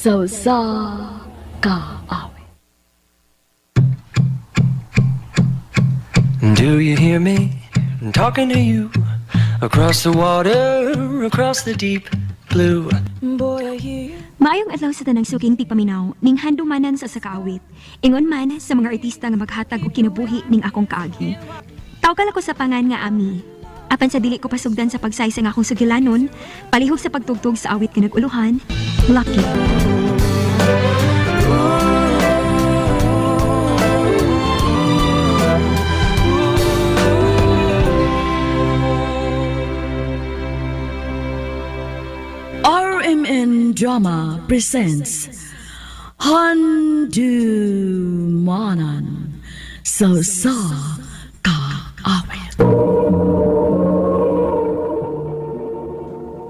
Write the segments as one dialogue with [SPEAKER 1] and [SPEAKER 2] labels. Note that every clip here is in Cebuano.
[SPEAKER 1] Sa usa ka awit.
[SPEAKER 2] Do you hear me talking to you across the water, across the deep blue?
[SPEAKER 3] Maayong adlaw sa tanang suking tigpaminaw ning handumanan sa sakaawit. Ingon man sa mga artista nga maghatag og kinabuhi ning akong kaagi. Tawgal ako sa pangan nga Ami. Apan sa dili ko pasugdan sa pagsaysay nga akong sugilanon, palihog sa pagtugtog sa awit nga nag-uluhan, Lucky.
[SPEAKER 1] RMN Drama presents Handumanan sa usa ka awit.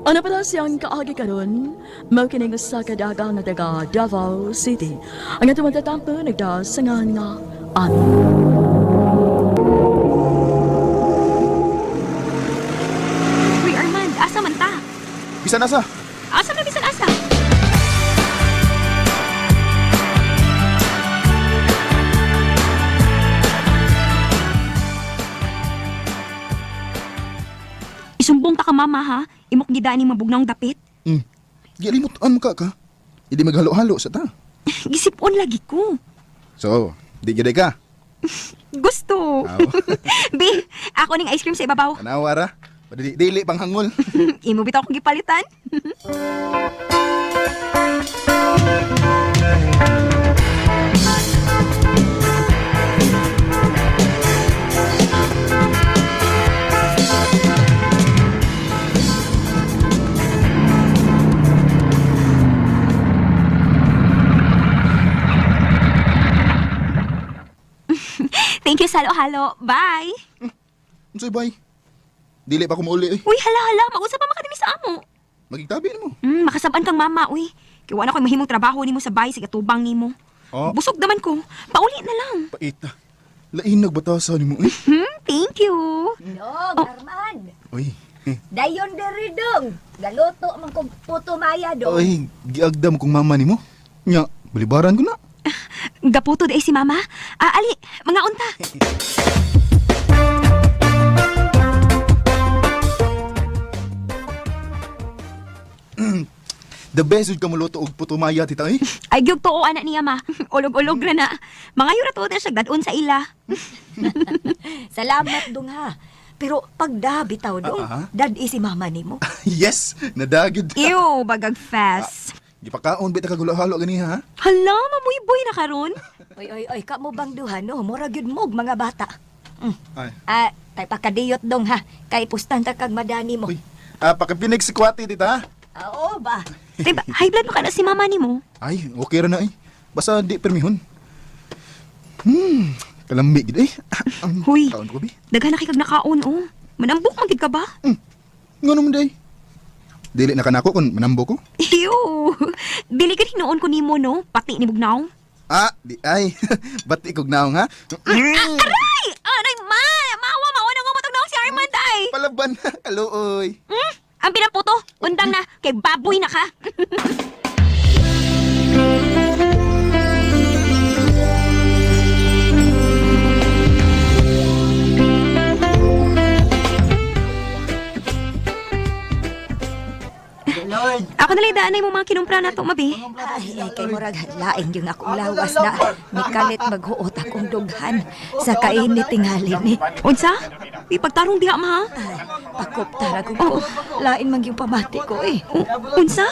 [SPEAKER 1] Ano pala siyang kaagi karon? Mao kini nga usa ka daga nga taga Davao City. Ang atong matatampo nagdasangan nga Ami.
[SPEAKER 3] Uy Armand, asa man ta?
[SPEAKER 4] Bisan asa.
[SPEAKER 3] Asa man bisan asa? Isumbong ta ka mama ha. Imok gidaan ni mabugnawng dapit.
[SPEAKER 4] Gilimot-an mo ka ka. Hindi maghalo-halo sa ta.
[SPEAKER 3] Gisipon lagi ko.
[SPEAKER 4] So, di gid ka.
[SPEAKER 3] Gusto.
[SPEAKER 4] Aw.
[SPEAKER 3] Bi, ako ning ice cream sa ibabaw.
[SPEAKER 4] Tanawa ra. Dili, dili pang hangol.
[SPEAKER 3] Imo bitaw akong gipalitan. Thank you, Salo-halo. Bye.
[SPEAKER 4] Unsay bay? Dili pa ko mauli oy.
[SPEAKER 3] Uy, hala hala, mag-usap pa makadimi sa amo.
[SPEAKER 4] Magigtabi nimo.
[SPEAKER 3] Makasabaan kang mama, uy. Kay wala ko'y mahimong trabaho nimo sa bahay sa gatubang nimo.
[SPEAKER 4] Oh.
[SPEAKER 3] Busog naman ko. Pauli na lang.
[SPEAKER 4] Pait na. Lain nagbatasan nimo oy.
[SPEAKER 3] Thank you.
[SPEAKER 5] Dong, Arman.
[SPEAKER 4] Oy.
[SPEAKER 5] Dayon diri dong. Galuto man kog puto maya dong.
[SPEAKER 4] Oy, giagdam kong mama nimo. Nya, balibaran ko na.
[SPEAKER 3] Gaputo di ay si mama. Ah, ali, mga unta.
[SPEAKER 4] The best jud ka moluto og puto maya tita oy.
[SPEAKER 3] Ay, gyud tuo anak niya ma. Ulog-ulog ra na. Mga yura tuod na siya dadon sa ila.
[SPEAKER 5] Salamat dong ha. Pero pagda bitaw dong,
[SPEAKER 4] Ah, ah.
[SPEAKER 5] dad si mama nimo.
[SPEAKER 4] Yes, nadagid.
[SPEAKER 3] Ew, bagag fast.
[SPEAKER 4] Gipakaon bita ka halo ganiha ha.
[SPEAKER 3] Hala, mamuyboy na karon.
[SPEAKER 5] Oy oy oy, kamo bang duha no? Mura gyud mog mga bata.
[SPEAKER 4] Ay.
[SPEAKER 5] Ah, tay pakadiyot dong ha. Kay pustan ta kag madani mo.
[SPEAKER 4] Uy, ah, pakipinig si Kwati tita.
[SPEAKER 5] Ah, oo ba?
[SPEAKER 3] Diba, high blood mo ka na si mama nimo.
[SPEAKER 4] Ay, okay ra na eh. Basta di permihon. Kalami gid eh. Ang
[SPEAKER 3] Huy.
[SPEAKER 4] Kaon ko bi.
[SPEAKER 3] Daghan na kay kag nakaon oh. Manambok man gid ka ba?
[SPEAKER 4] Ngano man day? Dili na kanako kun manambo ko.
[SPEAKER 3] Ew. Dili ka hinuon ko nimo no, pati ni Bugnaw.
[SPEAKER 4] Ah, di ay. Bati kog naong ha.
[SPEAKER 3] Aray! Aray ma! Maawa maawa na ngumutog na si Armand ay.
[SPEAKER 4] Palaban na kaluoy.
[SPEAKER 3] Ang pinaputo, undang na kay baboy na ka.
[SPEAKER 6] Lord.
[SPEAKER 3] Ako na lang daanay mo mga kinumpra na to, mabi.
[SPEAKER 5] Ay, ay, kay murag laing yung akong lawas na nikalit maghuot akong dughan sa kainit tingali ni.
[SPEAKER 3] Unsa? Ipagtarong diha ma.
[SPEAKER 5] Ay, pakop tara ko. Lain man yung pamati ko eh.
[SPEAKER 3] Unsa?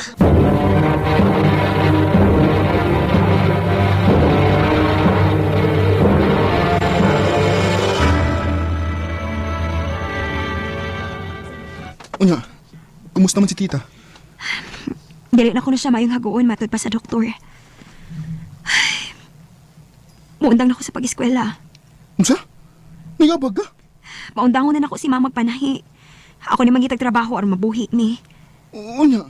[SPEAKER 4] Unya, kumusta man si tita?
[SPEAKER 3] Dili na ko na siya mayong haguon matod pa sa doktor. Ay, muundang na ko sa pag-eskwela.
[SPEAKER 4] Unsa? Nagabag ka?
[SPEAKER 3] Maundangon na nako si mama magpanahi. Ako ni mangitag trabaho aron mabuhi ni.
[SPEAKER 4] Unya.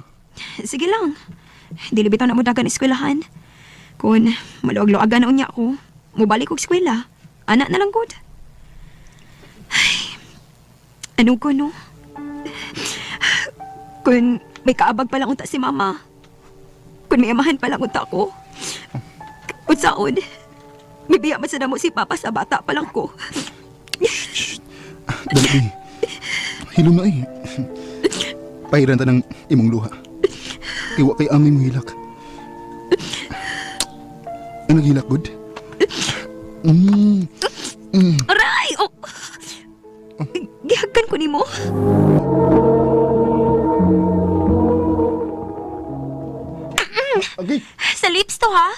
[SPEAKER 3] Sige lang. Dili bitaw na mo dagan eskwelahan. Kun maluag-luagan na unya ko, mubalik og eskwela. Ana na lang gud. Ay, ano ko no? Kun may kaabag pa lang unta si mama. Kung may amahan pa lang unta ko. Unsaon? Mibiya man sa namo si Papa sa bata pa lang ko.
[SPEAKER 4] Dali, di. Hilom na eh. Pahiran ta ng imong luha. Iwa kay Ami mo hilak. Ang naghilak, good? Mm.
[SPEAKER 3] Aray! Oh! Gihagkan ko nimo.
[SPEAKER 4] Agay!
[SPEAKER 3] Sa lips to ha.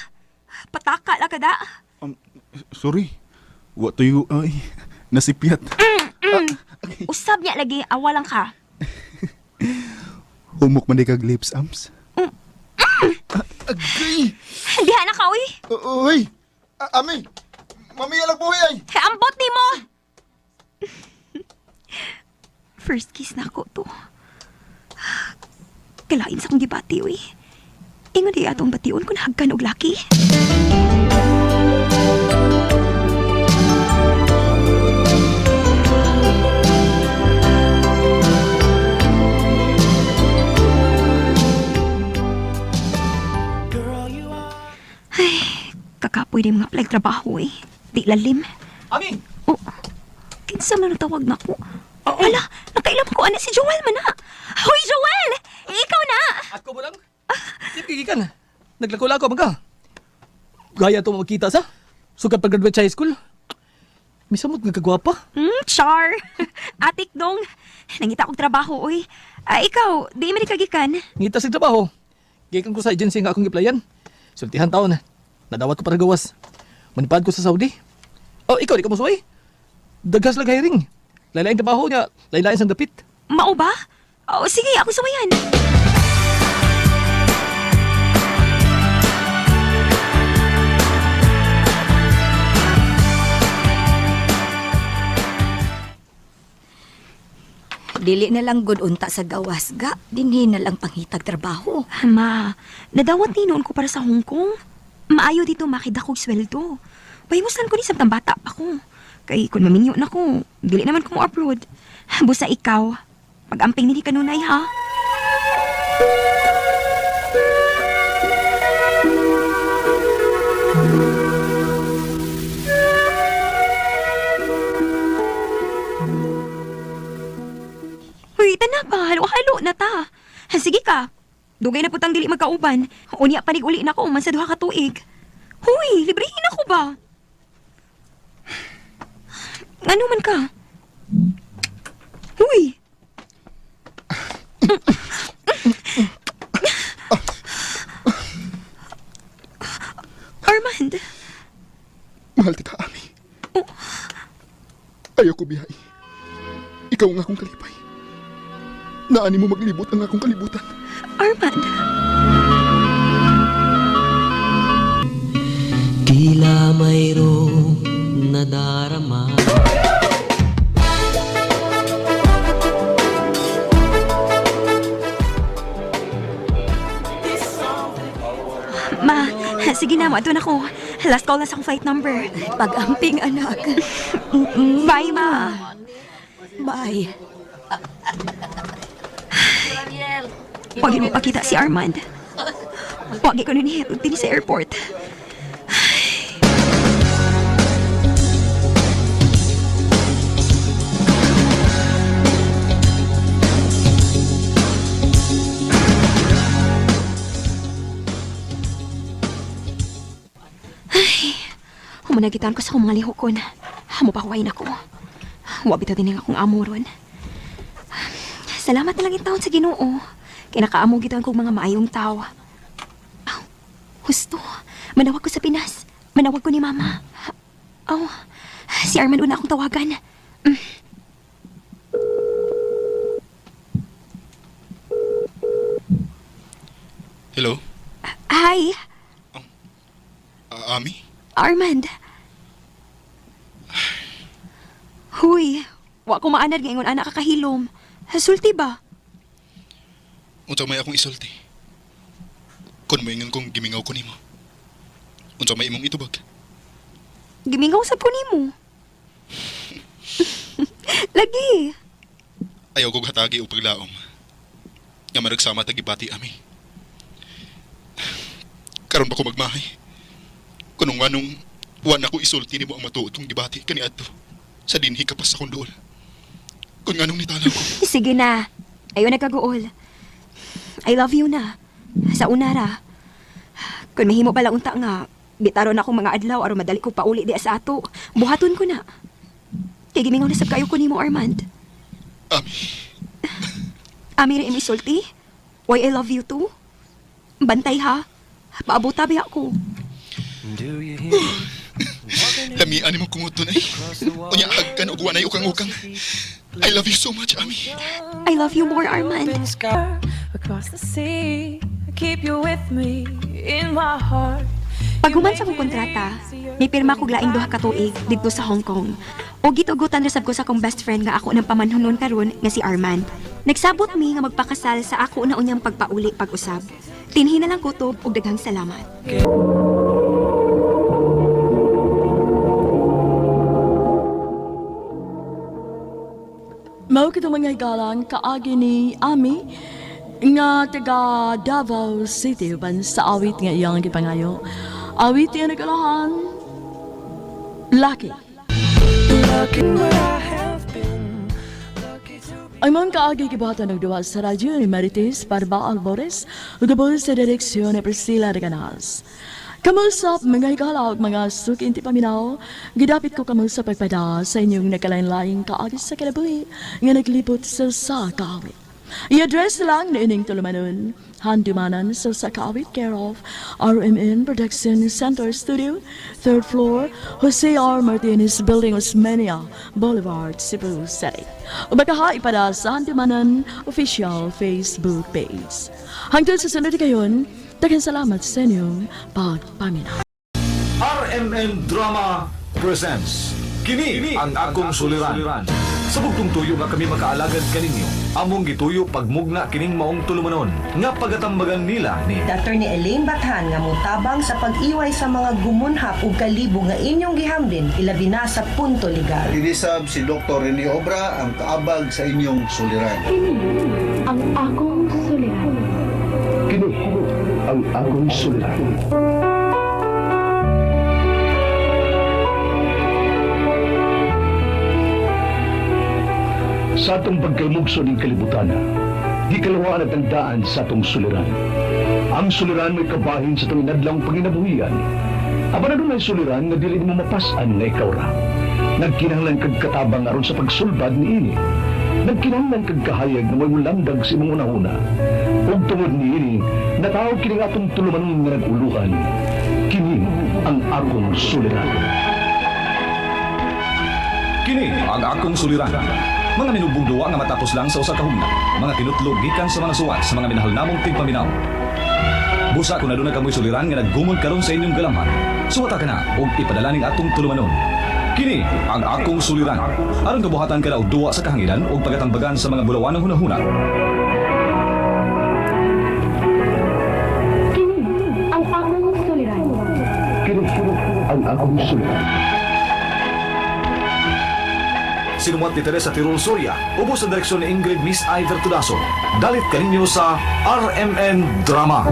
[SPEAKER 3] Pataka la kada.
[SPEAKER 4] Sorry. Wa tuyo ay. Nasipyat.
[SPEAKER 3] Usab niya lagi, awalang ka.
[SPEAKER 4] Humok man di kag lips, Ams. Agay!
[SPEAKER 3] Diha na ka, uy.
[SPEAKER 4] Uy! Ami! Mami, alag buhay ay!
[SPEAKER 3] Ambot nimo. First kiss na ako to. Kalain sa akong gibati, uy. Ingon di atong bation kung hagkan og laki. Ay, kakapoy din mga apply trabaho eh. Di lalim.
[SPEAKER 6] Ami!
[SPEAKER 3] Oh, kinsa man ang tawag na ko? Hala, nakailam ko ana si Joel man na. Hoy Joel, ikaw na.
[SPEAKER 6] Ako mo lang? Sip gigikan. Naglako-lako man ka. Gaya to makita sa. Sugad pag-graduate sa high school. Misamot nga kagwapa.
[SPEAKER 3] Char. Atik dong. Nangita kog trabaho oy. Ah, ikaw, di man kagikan.
[SPEAKER 6] Ngita sa trabaho. Gikan ko sa agency nga akong giplayan. Sultihan taon. Nadawat ko para gawas. Manipad ko sa Saudi. Oh, ikaw di ka mosuway. Dagas lang hiring. Laylain trabaho niya, laylain sang dapit.
[SPEAKER 3] Mao ba? Oh, sige, ako sumayan.
[SPEAKER 5] Dili na lang gud unta sa gawas ga, dinhi na lang pangitag trabaho.
[SPEAKER 3] Ma, nadawat ni noon ko para sa Hong Kong. Maayo dito makida kog sweldo. Pahimusan ko ni samtang bata pa ko. Kay kung maminyo na ko, dili naman ko mo abroad. Busa ikaw, pag-amping nini kanunay ha. Uy, tana pa, halo-halo na ta. Sige ka. Dugay na putang dili magkauban. Unya panig uli na ko man sa duha ka tuig. Huy, librehin ako ba? Ano man ka? Huy! Armand,
[SPEAKER 4] Mahal ti ka, Ami. Ayaw ko bihay. Ikaw ang akong kalipay. Naani mo maglibot ang akong kalibutan.
[SPEAKER 3] Armand.
[SPEAKER 2] Tila mayroong nadarama.
[SPEAKER 3] Ma, sige na, maadto na ko. Last call na sa akong flight number.
[SPEAKER 5] Pag-amping anak.
[SPEAKER 3] Bye, ma.
[SPEAKER 5] Bye.
[SPEAKER 3] Huwag mo pakita si Armand. Huwag ko nun din sa airport. Ay, humanagitan ko sa akong mga lihokon. Hamo pa kuwain ako. Wabito din ang akong amo ron. Salamat na lang in taon sa Ginoo. Kay nakaamo gid ang kog mga maayong tao. Aw, husto. Manawag ko sa Pinas. Manawag ko ni Mama. Aw, si Arman una akong tawagan.
[SPEAKER 4] Hello?
[SPEAKER 3] Hi,
[SPEAKER 4] Ami?
[SPEAKER 3] Armand. Huy, wa ko maanad nga ingon anak kakahilom. Sulti ba?
[SPEAKER 4] Unsa may akong isulti. Kun moingon kong gimingaw ko nimo. Unsa may imong itubag.
[SPEAKER 3] Gimingaw sab ko nimo. Lagi.
[SPEAKER 4] Ayaw kog hatagi og paglaom. Nga maragsama ta gibati ami. Karon ba ko magmahay? Kunong nganong wa na ko isulti nimo ang matuod kong gibati kaniadto sa dinhi ka pa sa akong duol. Kung nganong nitalaw ko.
[SPEAKER 3] Sige na. Ayaw nagkaguol. I love you na. Sa una ra. Kung mahimo pala unta nga, bitaron akong mga adlaw aron madali ko pauli di sa ato. Buhaton ko na. Kay gimingaw na sab kayo ko nimo, Armand.
[SPEAKER 4] Ami,
[SPEAKER 3] Ami ra imo isulti? Why I love you too? Bantay ha. Paabota ba ako?
[SPEAKER 2] Do you hear me? Talking to
[SPEAKER 4] lamian nimo kungot tunay.
[SPEAKER 2] across the water.
[SPEAKER 4] Unya hagkan og wanay ukang-ukang. I love you so much, Ami.
[SPEAKER 3] I love you more, Armand.
[SPEAKER 2] Open sky.
[SPEAKER 7] Across the sea, I keep you with me in my heart.
[SPEAKER 3] Paghuman sa akong kontrata, may pirma kog laing duha ka tuig didto sa Hong Kong. O gitugutan ra sab ko sa akong best friend nga ako ng pamanhonon karon nga si Armand. Nagsabot mi nga magpakasal sa ako na unyang pagpauli pag-usab. Tinhi na lang kutob ug daghang salamat.
[SPEAKER 1] Mao kitong mga higalang kaagi ni Ami nga taga Davao City uban sa awit nga iyang gipangayo. Awit nga nagalahan Lucky.
[SPEAKER 2] Lucky where I have been. Lucky to be.
[SPEAKER 1] Ang mga kaagi gibuhatan ng duwa sa radyo ni Marites Barba Albores ug gabol sa direksyon ni Priscilla de Canals. Kamusap mga higala ug mga sukinti paminaw, gidapit ko kamo sa pagpada sa inyong nagkalain-laing kaagi sa kinabuhi nga naglibot sa sa kaawit. I-address lang na ining tulumanon, handumanan sa sa kaawit care of RMN Production Center Studio, third floor, Jose R. Martinez Building, Osmeña Boulevard, Cebu City. O baka ipada sa Handumanan official Facebook page. Hangtod sa sunod kayon, daghang salamat sa inyong pagpaminaw.
[SPEAKER 8] RMN Drama presents Kini ang akong suliran. Sa bugtong tuyo nga kami makaalagad kaninyo, among gituyo pagmugna kining maong tulumanon nga pagatambagan nila ni
[SPEAKER 9] Attorney Elaine Bathan nga motabang sa pag-iway sa mga gumunhap ug kalibo nga inyong gihambin ilabi na sa punto legal.
[SPEAKER 10] Dinisab si Dr. Rene Obra ang kaabag sa inyong suliran.
[SPEAKER 7] Ang akong suliran.
[SPEAKER 8] Kini ang akong suliran. Sa atong pagkalmugso ng kalibutan, di kalawaan at ang daan sa atong suliran. Ang suliran may kabahin sa atong inadlang panginabuhian. Aba na dunay suliran nga dili mo mapas-an nga ikaw ra. Nagkinahanglan kag katabang aron sa pagsulbad niini. Nagkinahanglan kag kahayag nga mo'y mulamdag sa imong unahuna. Ug tungod niini, natawag kini nga atong tulumanon nga nag-uluhan. Kini ang akong suliran. Kini ang akong suliran. Mga minubong duwa nga matapos lang sa usa ka hugna. Mga tinutlog gikan sa mga suwat sa mga minahal namong tigpaminaw. Busa kung aduna kamoy suliran nga naggumon karon sa inyong galamhan. Suwata ka na ug ipadala ning atong tulumanon. Kini ang akong suliran. Aron kabuhatan ka na og duwa sa kahanginan ug pagatambagan sa mga bulawanong hunahuna.
[SPEAKER 7] Ang akong suliran.
[SPEAKER 8] Kini ang akong suliran. Sinumat ni Teresa Tirul Soria, ubos sa direksyon ni Ingrid Miss Iver Tudaso. Dalit kaninyo sa RMN Drama.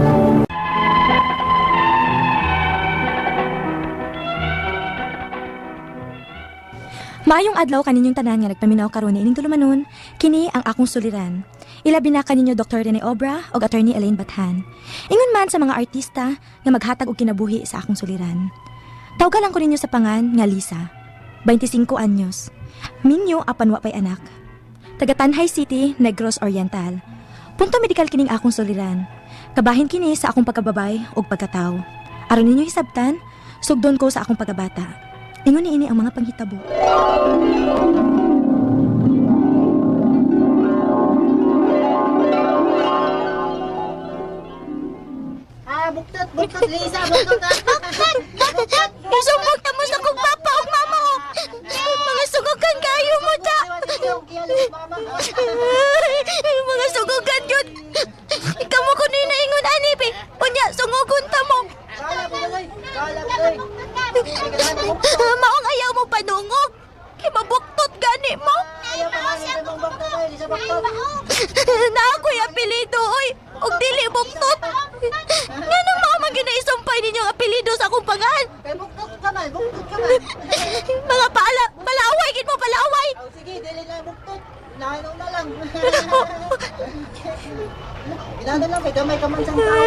[SPEAKER 3] Maayong adlaw kaninyong tanan nga nagpaminaw karon niining tulumanon, kini ang akong suliran. Ilabi na kaninyo Dr. Rene Obra ug Attorney Elaine Bathan. Ingon man sa mga artista nga maghatag og kinabuhi sa akong suliran. Tawga lang ko ninyo sa pangan nga Lisa. 25 anyos. Minyo apan wa pay anak. Taga Tanhay City, Negros Oriental. Punto medikal kining akong suliran. Kabahin kini sa akong pagkababay ug pagkataw. Aron ninyo hisabtan, sugdon ko sa akong pagkabata. Ingon niini ang mga panghitabo.
[SPEAKER 9] Ah, buktot, buktot, Lisa, buktot. Buktot!
[SPEAKER 3] Musumbog ta mo sa kong papa ug mama ko. Mga sugugan kayo mo ta. Mga sugugan yun. Ikaw mo kuno naingon ani be. Unya sungugon ta mo. Maong ayaw mo panungog. Kay mabuktot gani mo. Na ako'y apelido, oy! Og dili buktot! Nga nang mao man ginaisumpay ninyo ang apelido sa akong pangan? Mga paala, palaway, gid mo palaway!
[SPEAKER 9] Sige, dili na buktot. Inaano na lang. Inaano lang kay gamay ka man sang tao.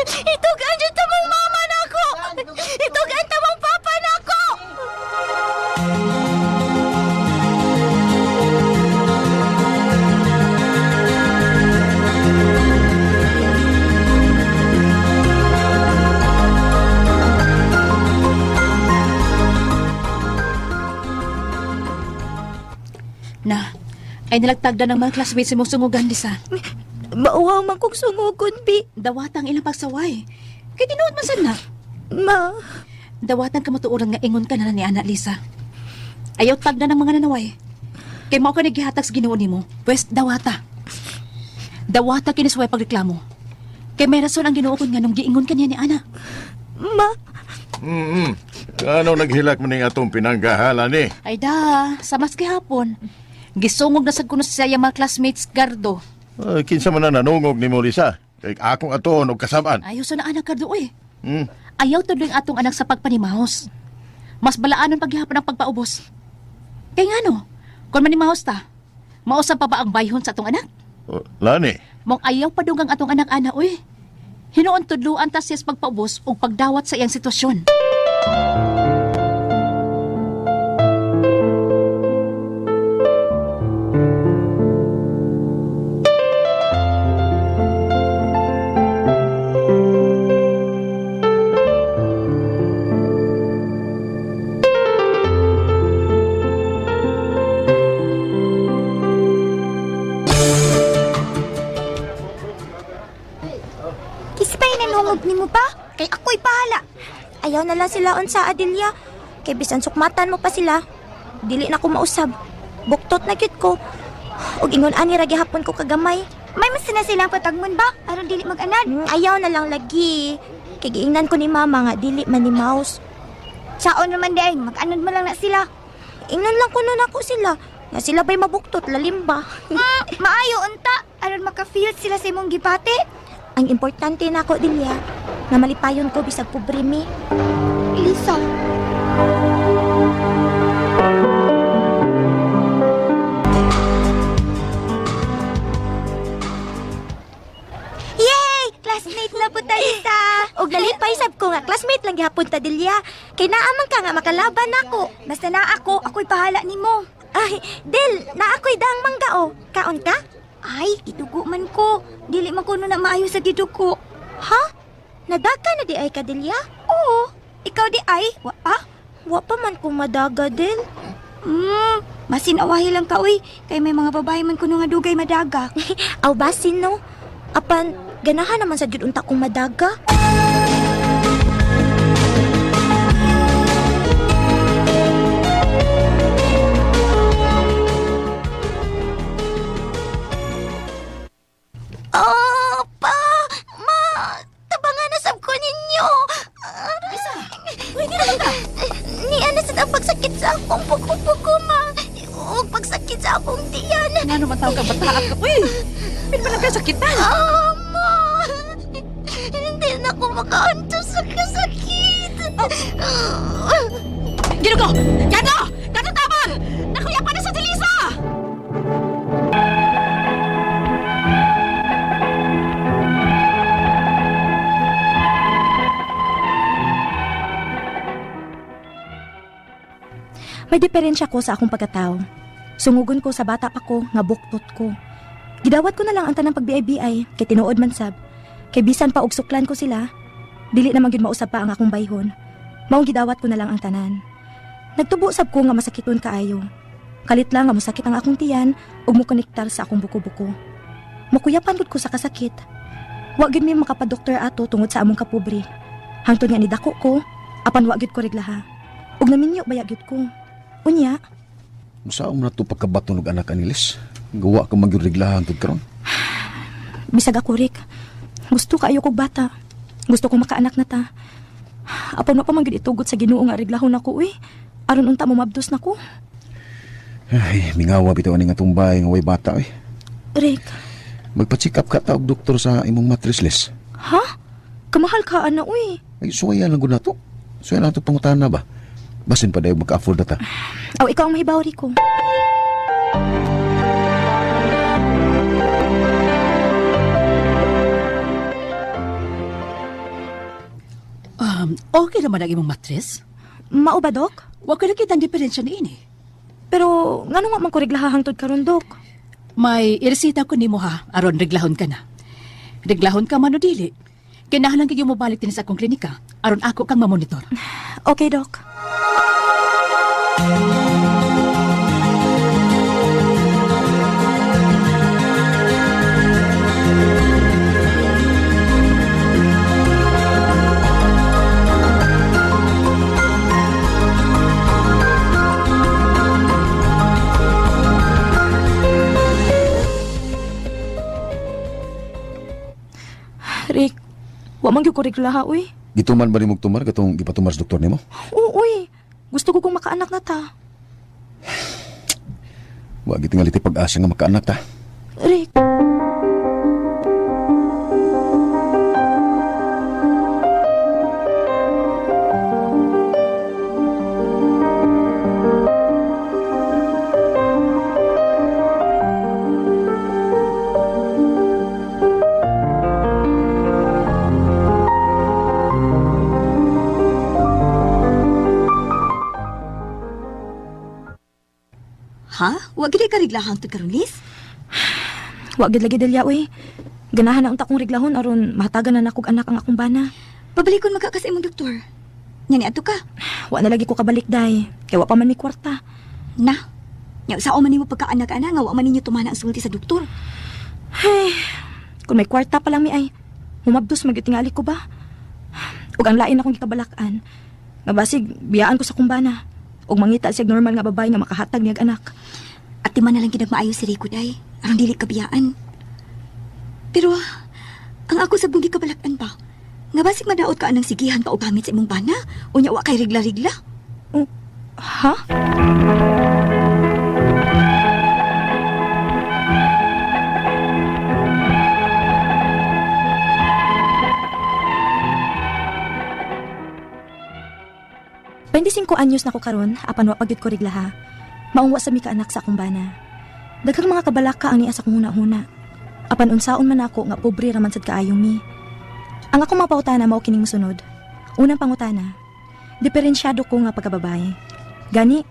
[SPEAKER 3] Itugan jud ta mong mama nako! Itugan ta mong papa nako!
[SPEAKER 11] Na, ay nalagtagda ng mga classmates sa mong sungugan, Lisa.
[SPEAKER 3] Mauwaw man kong sungugon, bi.
[SPEAKER 11] Dawatang ilang pagsaway. Kay tinuod man sad na.
[SPEAKER 3] Ma,
[SPEAKER 11] Dawatan ka matuoran nga ingon ka na lang ni Ana, Lisa. Ayaw tagda ng mga nanaway. Kay mao ka nagihatag sa Ginoo nimo, pwes dawata. Dawata kini suway pagreklamo. Kay may rason ang Ginoo kun nga nung giingon ka niya ni Ana.
[SPEAKER 3] ma,
[SPEAKER 12] Mm. Ano naghilak mo ning atong pinanggahala ni?
[SPEAKER 11] Ay da, sa mas gihapon. Gisungog na sad kuno sa iyang mga classmates Gardo.
[SPEAKER 12] Kinsa man na nanungog ni mo Lisa? Kay akong atoon og kasab-an.
[SPEAKER 11] Ayaw sa na anak Gardo oy.
[SPEAKER 12] Hmm.
[SPEAKER 11] Ayaw tudloy ang atong anak sa pagpanimahos. Mas balaanon paghihapon ang pagpaubos. Kay ngano, kung manimahos ta, mausap pa ba ang bayhon sa atong anak?
[SPEAKER 12] Oh, lani.
[SPEAKER 11] Mong ayaw padung ang atong anak ana oy. Hinuon tudluan ta siya sa pagpaubos ug pagdawat sa iyang sitwasyon.
[SPEAKER 3] Kispay nanungog nimo pa? Kay ako'y pahala. Ayaw na lang sila unsa Adelia. Kay bisan sukmatan mo pa sila. Dili na ko mausab. Buktot na gyud ko. Og ingon ani ra gihapon ko kagamay. May mas na silang patagmon ba? Aron dili mag-anad. Ayaw na lang lagi. Kay giingnan ko ni mama nga dili man ni mouse. Saon naman di ay, mag-anad man lang na sila. Ingnan lang ko nun ako sila. Nga sila ba'y mabuktot, lalim ba? Maayo unta, aron maka-feel sila sa imong gipati. Ang importante na ako, Delia, nga malipayon ko bisag pobre mi. Lisa. Yay! Classmate na po ta, Lisa! Og nalipay sab ko nga classmate lang gihapon ta, Delia. Kay naaman ka nga makalaban nako. Basta na ako, ako'y pahala nimo. Ay, Del, na ako'y daang mangga oh. Kaon ka? Ay, gidugo man ko. Dili man kuno na maayo sa gidugo. Ha? Nadaga na di ay ka, Delia? Oo. Ikaw di ay? Wa pa? Wa pa man ko madaga, Del. Masin awahi lang ka, uy. Kay may mga babae man kuno nga dugay madaga. Aw, basin, no? Apan, ganahan naman sa jud unta kong madaga. Oh, pa! Ma! Tabangan na sab ko ninyo! Isa! Pwede na kita! Ni ana sa ang pagsakit sa akong puko-puko, ma! O pagsakit sa akong tiyan!
[SPEAKER 11] Ngano man tawag ka bata ka uy. Pin man lang kasakitan.
[SPEAKER 3] Ah, ma! Hindi na ako makaantos sa kasakit!
[SPEAKER 11] Ginugo! Kano! Kano tabang! Nakuya pa na sa Lisa!
[SPEAKER 3] May diferensya ko sa akong pagkatao. Sungugon ko sa bata pa ko, nga buktot ko. Gidawat ko na lang ang tanang pag-BI-BI, kay tinuod man sab. Kay bisan pa og suklan ko sila, dili naman gyud mausab pa ang akong bayhon. Maong gidawat ko na lang ang tanan. Nagtubo sab ko nga masakiton kaayo. Kalit lang nga mosakit ang akong tiyan ug mokonektar sa akong buko-buko. Makuyapan gud ko sa kasakit. Wa gyud mi makapadoktor ato tungod sa among kapobre. Hangtod nga nidako ko, apan wa gyud ko reglaha. Ug naminyo baya gyud ko. Unya,
[SPEAKER 8] Musaon na to pagkabaton og anak anilis? Gawa ka magyud reglahan tud karon.
[SPEAKER 3] Bisag ako, Rick. Gusto kaayo kog bata. Gusto ko makaanak na ta. Apan wa pa man gyud itugot sa Ginoo nga reglahon nako uy. Aron unta mo mabdos nako.
[SPEAKER 13] Ay, mingawa bitaw ani nga tumbay nga way bata oy.
[SPEAKER 3] Rick,
[SPEAKER 13] Magpa-check up ka ta og doktor sa imong matris list.
[SPEAKER 3] ha? Kamahal ka, ana, uy.
[SPEAKER 13] Ay, suwaya lang gud nato. Suwaya lang ato pangutana ba? Basin pa dayo maka-afford na ta.
[SPEAKER 3] Aw, ikaw ang mahibaw, Rico.
[SPEAKER 11] Okay naman ang imong matres.
[SPEAKER 3] Mao ba, Dok?
[SPEAKER 11] Wa ko nakita ang diferensya ni ini.
[SPEAKER 3] Pero, ngano nga man ko reglaha hangtod karon, Dok?
[SPEAKER 11] May iresita ko nimo ha, aron reglahon ka na. Reglahon ka man o dili. Kinahanglan kayo mobalik din sa akong klinika aron ako kang mamonitor.
[SPEAKER 3] Okay, Dok. Rick, wa man gyud ko reglaha, uy.
[SPEAKER 13] Gituman ba nimo tumar katong gipatumar sa doktor nimo?
[SPEAKER 3] Oo, uy. Gusto ko kong makaanak na ta.
[SPEAKER 13] Wa gitingali ti pag-asa nga makaanak ta.
[SPEAKER 3] Rick.
[SPEAKER 5] Ha? Wa gid ka reglahang tud karon, Liz?
[SPEAKER 3] Wa gid lagi dalya, uy. Ganahan na unta kong reglahon aron mahatagan na nakog anak ang akong bana.
[SPEAKER 5] Pabalikon magka ka sa imong doktor. Nya ni adto ka.
[SPEAKER 3] Wa na lagi ko kabalik day. Kay wa pa man mi kwarta.
[SPEAKER 5] Na. Nya sao man nimo pagkaanak-anak nga wa man ninyo tumana ang sulti sa doktor.
[SPEAKER 3] Hey, kung may kwarta pa lang mi ay, humabdos magyud tingali ko ba? Ug ang lain akong gikabalak-an, nga basig biyaan ko sa kumbana. Ug mangita siya normal nga babae nga makahatag niyag anak.
[SPEAKER 5] At di man na lang ginagmaayo si Rico day, aron dili kabiyaan. Pero ang ako sa bungi kabalak-an ba? Nga basig madaot ka anang sigihan pa og gamit sa imong bana, unya wa kay regla-regla.
[SPEAKER 3] Oh, ha? 25 anyos na ko karon, apan wa pagyud ko reglaha. Maong wa sa mi kaanak sa akong bana. Daghang mga kabalaka ang niya sa akong huna-huna. Apan unsaon man ako nga pobre ra man sad kaayo mi. Ang akong mga pautana mao kining mosunod. Unang pangutana, diferensyado ko nga pagkababae. Gani,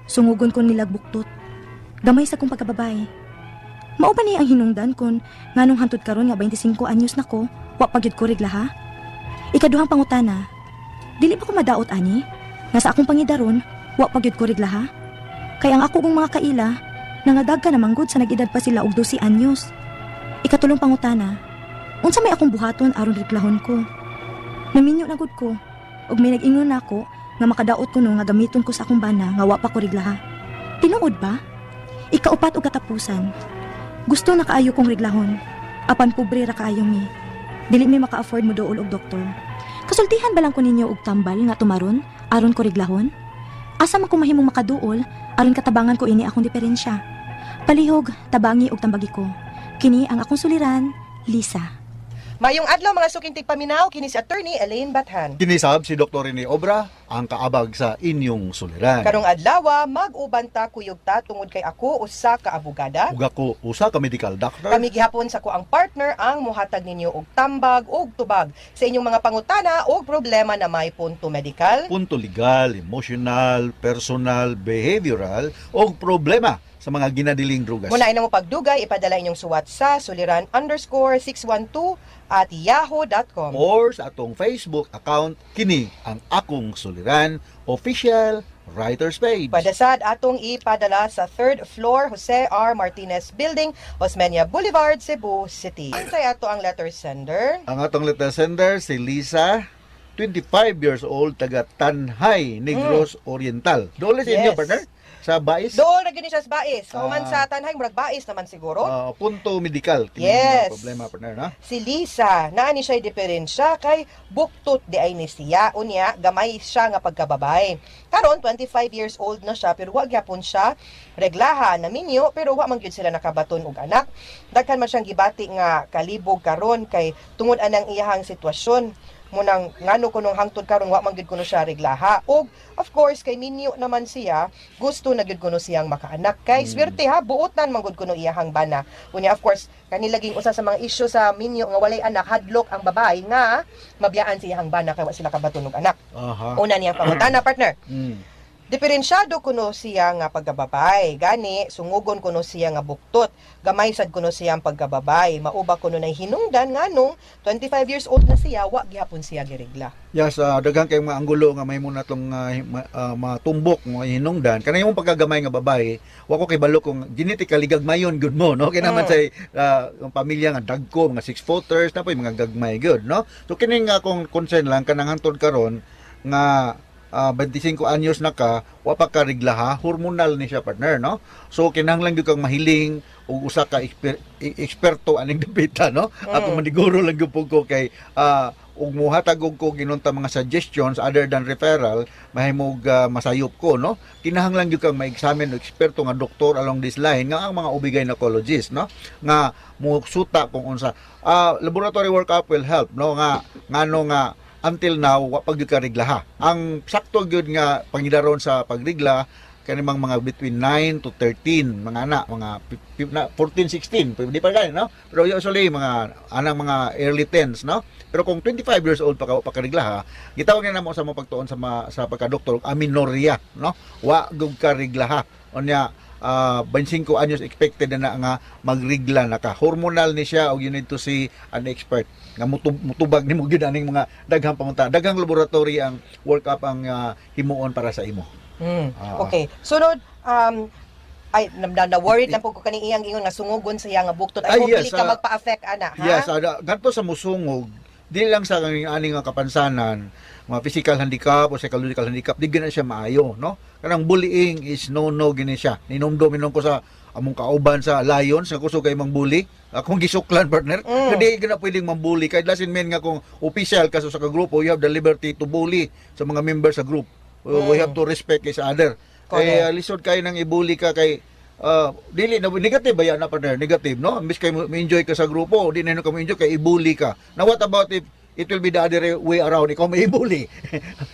[SPEAKER 3] sungugon ko nila buktot. Gamay sa kong pagkababae. Mao ba ni ang hinungdan kon nganong hantud karon nga 25 anyos na ko, wa pa gyud ko reglaha? Ikaduhang pangutana, dili ba ko madaot ani? Nga sa akong pangidaron, wa pa gyud ko reglaha? Kay ang ako kong mga kaila, nangadag ka naman gud sa nag-edad pa sila og 12 anyos. Ikatulong pangutana, unsa may akong buhaton aron reglahon ko? Naminyo na gud ko, ug may nag-ingon nako nga makadaot ko no nga gamiton ko sa akong bana nga wa pa ko reglaha. Tinuod ba? Ikaupat og katapusan. Gusto na kaayo kong reglahon. Apan pobre ra kaayo mi. Dili mi maka-afford mo dool og doktor. Kasultihan ba lang ko ninyo og tambal nga tumaron aron ko reglahon? Asa man ko mahimong makaduol aron katabangan ko ini akong diferensya. Palihog, tabangi og tambagi ko. Kini ang akong suliran, Lisa.
[SPEAKER 9] Mayong adlaw mga suking tigpaminaw kini si Attorney Elaine Bathan.
[SPEAKER 10] Kinisab si Dr. Rene Obra ang kaabag sa inyong suliran.
[SPEAKER 9] Karong adlaw mag-uban ta kuyog ta tungod kay ako usa ka abogada.
[SPEAKER 10] Ug ako usa ka medical doctor.
[SPEAKER 9] Kami gihapon sa ko ang partner ang mohatag ninyo og tambag og tubag sa inyong mga pangutana og problema na may punto medikal,
[SPEAKER 10] Punto legal, emotional, personal, behavioral o problema sa mga ginadiling drugas.
[SPEAKER 9] Muna na mo pagdugay, ipadala inyong suwat sa suliran_612@yahoo.com.
[SPEAKER 10] Or sa atong Facebook account kini ang akong suliran official writers page.
[SPEAKER 9] Padasad atong ipadala sa third floor Jose R. Martinez Building, Osmeña Boulevard, Cebu City. Unsay ato ang letter sender?
[SPEAKER 10] Ang atong letter sender si Lisa, 25 years old, taga Tanhay, Negros Oriental. Doon sa inyo,
[SPEAKER 9] Yes.
[SPEAKER 10] partner. Sa Bais?
[SPEAKER 9] Dool ra gyud ni siya sa Bais. Human
[SPEAKER 10] Ah.
[SPEAKER 9] sa Tanay, murag Bais naman siguro.
[SPEAKER 10] Ah, punto medical. Kini
[SPEAKER 9] Yes.
[SPEAKER 10] nga problema, partner, no?
[SPEAKER 9] Si Lisa, naa ni siya diferensya kay buktot di ay ni siya. Unya, gamay siya nga pagkababay. Karon 25 years old na siya pero wa gyapon siya reglaha na minyo pero wa man gyud sila nakabaton og anak. Daghan man siyang gibati nga kalibog karon kay tungod anang iyahang sitwasyon munang ngano kunong hangtod karon wa man gyud kuno siya reglaha. Og of course kay minyo naman siya, gusto na gyud kuno siyang makaanak kay swerte ha, buotan man gud kuno iyahang bana. Unya, of course, kani laging usa sa mga issue sa minyo nga walay anak, hadlok ang babae nga mabiyaan sa iyahang bana kay wa sila kabaton og anak. Una niyang pangutana, partner. Diferensyado kuno siya nga pagkababay. Gani, sungugon kuno siya nga buktot. Gamay sad kuno siya ang pagkababay. Mauba kuno nay hinungdan nganong 25 years old na siya, wa gihapon siya giregla.
[SPEAKER 10] Yes, daghan kay mga anggulo nga mahimo natong matumbok mga hinungdan. Kanang imong pagkagamay nga babae, wa ko kay balo kung genetically gagmayon gud mo, no? Kay naman say ang pamilya nga dagko, mga 6 footers na mga gagmay gud, no? So kining nga akong concern lang kanang hangtod karon nga 25 anyos na ka, wa pa ka reglaha, hormonal ni siya, partner, no? So kinahanglan gyud kang mahiling og usa ka eksperto aning dapita, no? Ako maniguro lang gyud pud ko kay ug muhatag og ko ginunta mga suggestions other than referral, mahimog masayop ko, no? Kinahanglan gyud kang ma-examine og eksperto nga doktor along this line nga ang mga OB gynecologist, no, nga musuta kung unsa. Laboratory workup will help, no, nga ngano nga until now wa pa gyud ka reglaha. Ang sakto gyud nga pangidaron sa pagrigla kanimang mga between 9 to 13, mga anak mga 14, 16 pwede pa gani, no? Pero usually mga anang mga early 10s, no? Pero kung 25 years old pa ka, wa pa ka reglaha, gitawag na namo sa mga pagtuon sa pagkadoktor amenorrhea, no? Wa gyud ka reglaha. Unya 25 anyos expected na, na nga magrigla na ka. Hormonal ni siya og you need to see an expert nga mutubag nimo gyud aning mga daghang pangunta, daghang laboratory ang work up ang himuon para sa imo.
[SPEAKER 9] Okay. Sunod, ay, na worried lang po ko kaning iyang ingon nga sungugon siya nga buktot. Ay,
[SPEAKER 10] Ay,
[SPEAKER 9] hope
[SPEAKER 10] yes,
[SPEAKER 9] dili ka magpa-affect ana, ha?
[SPEAKER 10] Yes, ganto sa musungog, di lang sa aning aning nga kapansanan, mga physical handicap o psychological handicap, di gina siya maayo, no? Kanang bullying is no no gini siya. Ninomdom minom ko sa among kauban sa Lions nga kusog kay mang bully. Akong gisuklan, partner. Hindi gina pwedeng mambully kay doesn't mean nga kung official ka sa kagrupo, you have the liberty to bully sa mga members sa group. We have to respect each other.
[SPEAKER 9] Correct.
[SPEAKER 10] Eh, lisod kayo nang ibully ka kay dili na negative ba yan na, partner? Negative, no? Imbis kay mo enjoy ka sa grupo, di na ka mo enjoy kay ibully ka. Now what about if it will be the other way around, ikaw may ibully?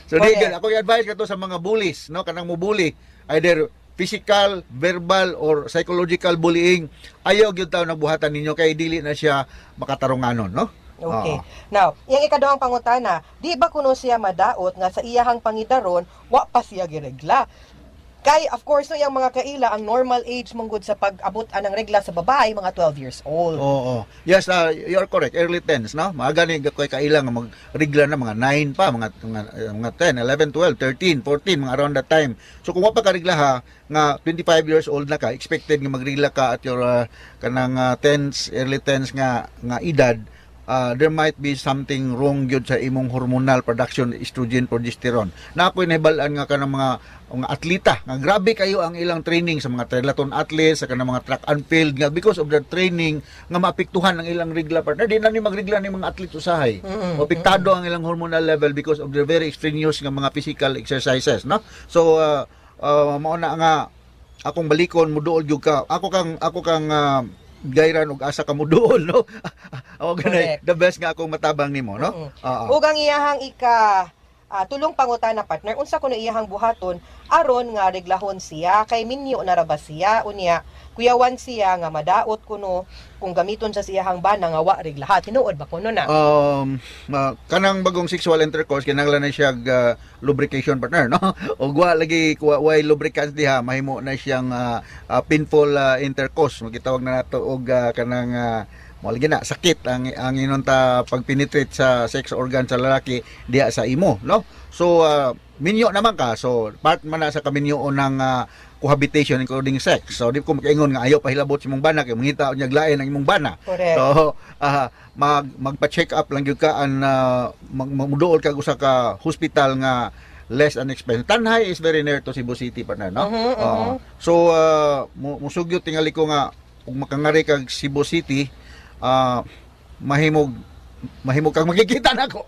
[SPEAKER 10] So di ako i-advise ka to sa mga bullies, no, kanang mo bully, either physical, verbal or psychological bullying, ayaw gyud taw nagbuhatan ninyo kay dili na siya makatarunganon, no?
[SPEAKER 9] Okay.
[SPEAKER 10] Oo.
[SPEAKER 9] Now, iyang ikaduhang pangutana, di ba kuno siya madaot nga sa iyahang pangidaron wa pa siya giregla? Kay of course, no, iyang mga kaila ang normal age manggod sa pag-abot anang regla sa babae mga 12 years old.
[SPEAKER 10] Oo. Yes, you're correct. Early 10s, no? Maaga ni koy kaila nga magrigla na mga 9 pa, mga 10, 11, 12, 13, 14, mga around that time. So kung wa pa ka rigla ha, nga 25 years old na ka, expected nga magrigla ka at your kanang 10s, early 10s nga nga edad, there might be something wrong gyud sa imong hormonal production, estrogen, progesterone. Na ako'y nahibal-an nga kanang mga atleta nga grabe kayo ang ilang training sa mga triathlon athletes, sa kanang mga track and field, nga because of their training nga maapektuhan ang ilang rigla, partner. Di na ni magrigla ni mga athlete usahay. Apektado ang ilang hormonal level because of their very strenuous nga mga physical exercises, no? So mao na nga akong balikon, muduol gyud ka. Ako kang gayran og asa ka muduol, no? Ako ganay the best nga akong matabang nimo, no? Oo.
[SPEAKER 9] Ug ang iyahang ika tulong pangutana, partner, unsa kuno iyahang buhaton aron nga reglahon siya kay minyo na ra ba siya? Unya kuyawan siya nga madaot kuno kung gamiton sa siyahang bana nga wa reglaha. Tinuod ba kuno na?
[SPEAKER 10] Kanang bagong sexual intercourse, kinahanglan na siya lubrication, partner, no? Og wa lagi wa lubricants diha, mahimo na siyang painful intercourse. Magitawag na nato og kanang mo lagi na sakit ang inunta pag-penetrate sa sex organ sa lalaki diha sa imo, no? So minyo naman ka, so part man na sa kaminyo ng cohabitation including sex. So di ko makaingon nga ayaw pahilabot sa imong bana kay mangita unyag lain ang imong bana. So magpa-check up lang gyud ka an muduol kag usa ka hospital nga less an expense. Tanjay is very near to Cebu City, partner, no?
[SPEAKER 9] Mhm.
[SPEAKER 10] Oo. So musugyot tingali ko nga ug makangari kag Cebu City, mahimog mahimog kag magkikita nako.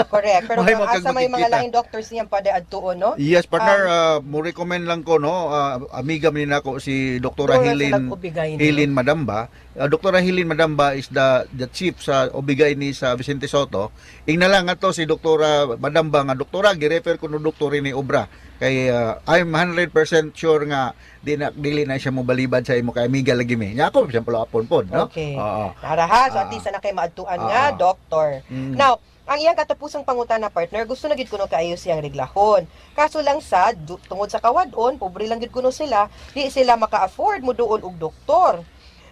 [SPEAKER 9] Correct. Pero
[SPEAKER 10] Mahimo
[SPEAKER 9] kung
[SPEAKER 10] kag
[SPEAKER 9] asa may mga
[SPEAKER 10] magkikita.
[SPEAKER 9] laing doctors niyang pwede adtuon, no?
[SPEAKER 10] Yes, partner, mo recommend lang ko, no, amiga man nako si Dr.
[SPEAKER 9] Doon na
[SPEAKER 10] Helen
[SPEAKER 9] sila Obigay, no?
[SPEAKER 10] Helen Madamba. Dr. Helen Madamba is the chief sa Obigay ni sa Vicente Soto. Ingna lang ato si Dr. Madamba nga doktora girefer ko no doktor ni Obra kay I'm 100% sure nga di na dili na siya mobalibad sa imo kay amiga lagi mi. Nya ako siyang follow-upon pod, no?
[SPEAKER 9] Okay.
[SPEAKER 10] Oo.
[SPEAKER 9] Tara ha, so at least na kay maadtuan nga doktor. Now, ang iyang katapusang pangutana, partner, gusto na gid kuno kaayo siyang reglahon. Kaso lang sa tungod sa kawadon, pobre lang gid kuno sila, di sila maka-afford mo duol og doktor.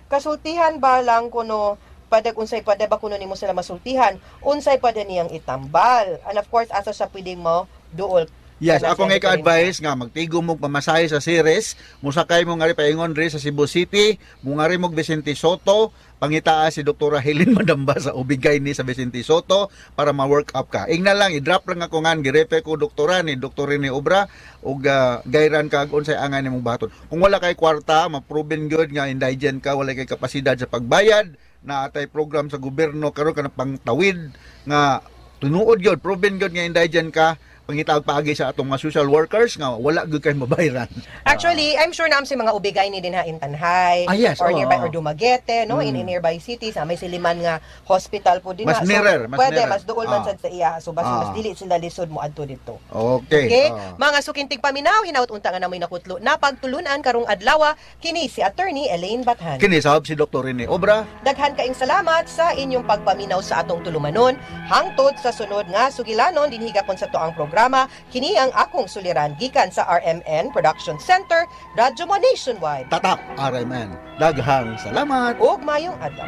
[SPEAKER 9] Kasultihan ba lang kuno padag unsay pwede ba kuno nimo sila masultihan, unsay pwede niyang itambal? And of course, asa siya pwede mo duol?
[SPEAKER 10] Yes,
[SPEAKER 9] Kana
[SPEAKER 10] ako
[SPEAKER 9] siya
[SPEAKER 10] nga
[SPEAKER 9] diferensya.
[SPEAKER 10] ka-advise nga magtigo mo pamasahe sa Ceres, musakay mo nga ri paingon ri sa Cebu City, mo nga ri mo Vicente Soto, pangitaa si Doktora Helen Madamba sa Ubigay ni sa Vicente Soto para ma-work up ka. Ingna lang i-drop lang ako ngan girepe ko doktora ni Doktor ni Obra ug gayran ka ug unsay angay nimong baton. Kung wala kay kwarta, ma-proven good nga indigent ka, wala kay kapasidad sa pagbayad, na atay program sa gobyerno karon kanang pangtawid nga tinuod gyud, proven gyud nga indigent ka, pangitaag paagi sa atong mga social workers nga wala gyud kay mabayran.
[SPEAKER 9] Actually, I'm sure na si mga ubigay ni din ha in Tanjay
[SPEAKER 10] Ah, yes,
[SPEAKER 9] or
[SPEAKER 10] oo,
[SPEAKER 9] nearby
[SPEAKER 10] oo.
[SPEAKER 9] or Dumaguete, no? In nearby cities, may siliman nga hospital po din
[SPEAKER 10] Mas
[SPEAKER 9] ha. So,
[SPEAKER 10] nearer, mas
[SPEAKER 9] pwede
[SPEAKER 10] nearer.
[SPEAKER 9] mas duol man sad sa iya. So basta mas dili sila lisod mo adto dito.
[SPEAKER 10] Okay.
[SPEAKER 9] Okay? Mga sukintig paminaw, hinaut unta nga namoy nakutlo na pagtulunan karong adlaw kini si Attorney Elaine Bathan.
[SPEAKER 10] Kini sahab si Dr. Rene Obra.
[SPEAKER 9] Daghan kaing salamat sa inyong pagpaminaw sa atong tulumanon. Hangtod sa sunod nga sugilanon dinhi gapon sa tuang programa, kini ang akong suliran gikan sa RMN Production Center, Radyo Mo Nationwide.
[SPEAKER 10] Tatak RMN. Daghang salamat.
[SPEAKER 9] Ug mayong adlaw.